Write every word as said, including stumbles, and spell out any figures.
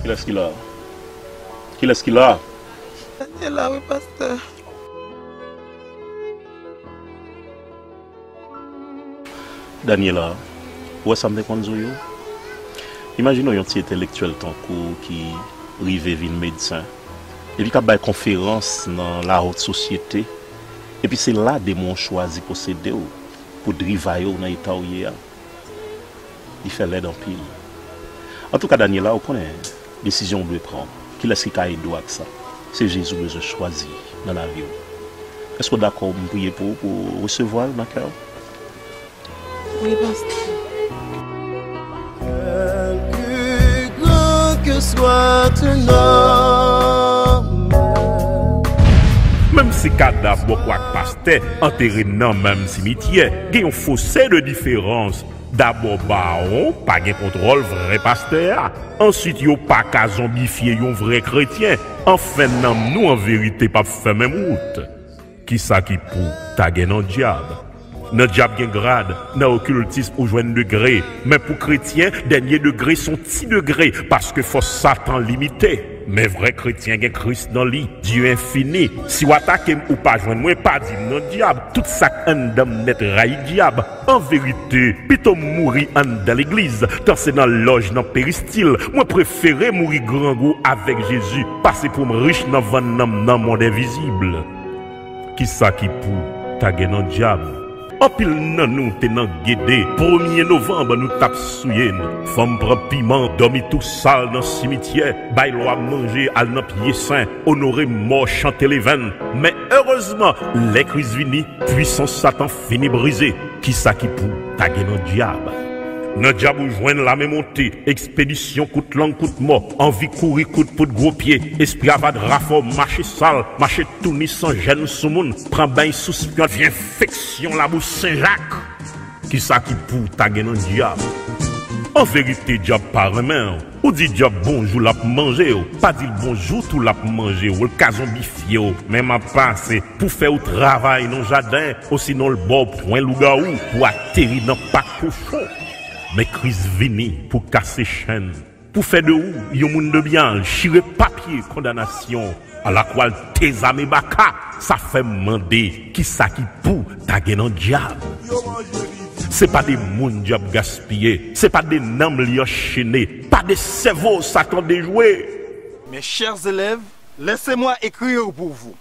Kilès ki la? Kilès ki la? Daniela, wi, pastè. Daniela, ou wè sa m te konn di w yo? Imajine w yon ti entelektyèl tankou w ki rive vin medsen, epi k ap bay konferans nan la haute société, epi se la demen w chwazi posede w pou drivaye w nan eta w ye a. Li fè lèd anpil. Antouka, Daniela, ou konnen desizyon w dwe pran. Kilès ki ka ede w ak sa? Se Jezi w bezwen chwazi nan lavi w. Èske w dakò m priye pou ou, pou w resevwa l nan kè w? Wi, pastè. Quelque grand que soit un homme. Menm si kadav bòkò ak pastè antere nan menm simityè, gen yon fose de diferans. Dabò, bawon pa gen kontwòl vrè pastè a. Answit, yo pa ka zonbifye yon vrè kretyen. Anfen, nanm nou an verite p ap fè menm wout. Kisa ki pou ta gen nan dyab? Nan dyab gen grad, nan okiltis ou jwenn degre, men pou kretyen, dènye degre s on ti degre, paske fòs Satan limite. Men vrè kretyen gen Kris nan li, Dye enfini. Si w atake m ou pa jwenn mwen, pa di m nan dyab. Tout sa k anndan m nèt rayi dyab. An verite, pito m mouri anndan legliz, tan se nan lòj nan peristil. Mwen prefere mouri grangou avèk Jezi, pase pou m rich nan vann nanm nan mond envizib. Kisa ki pou ta gen nan dyab? Anpil nan nou te nan gede, premye novanm nou t ap souye n. Fanm pran piman, dòmi tou sal nan simityè, bay lwa manje, al nan pye sen, onore mò, chante levenn. Men erezman, lè Kris vini, pwisans Satan fini brize. Kisa ki pou ta gen nan dyab? Nan dyab ou jwenn lame monte, ekspedisyon kout lang kout mò, anvi kouri kout poud gwo pye, espri avadra fè w mache sal, mache touni san jèn sou moun, pran beny sou spyon, vye enfeksyon labou Sen Jak. Kisa ki pou ta gen nan dyab? An verite, dyab pa renmen w. Ou di dyab bonjou, l ap manje w. Pa di l bonjou tou, l ap manje w. L ka zonbifye w. Men m ap pase pou fè w travay nan jaden, osinon l ba w pwen lougawou pou ateri nan pak kochon. Men Kris vini pou kase chenn, pou fè de ou yon moun de byen, chire papye kondanasyon. Alakwa l te zame baka, sa fè m mande, kisa ki pou ta gen nan dyab? Se pa de moun dyab gaspiye, se pa de nanm li anchene, pa de sèvo Satan dejwe. Mes chers élèves, laissez-moi écrire pour vous.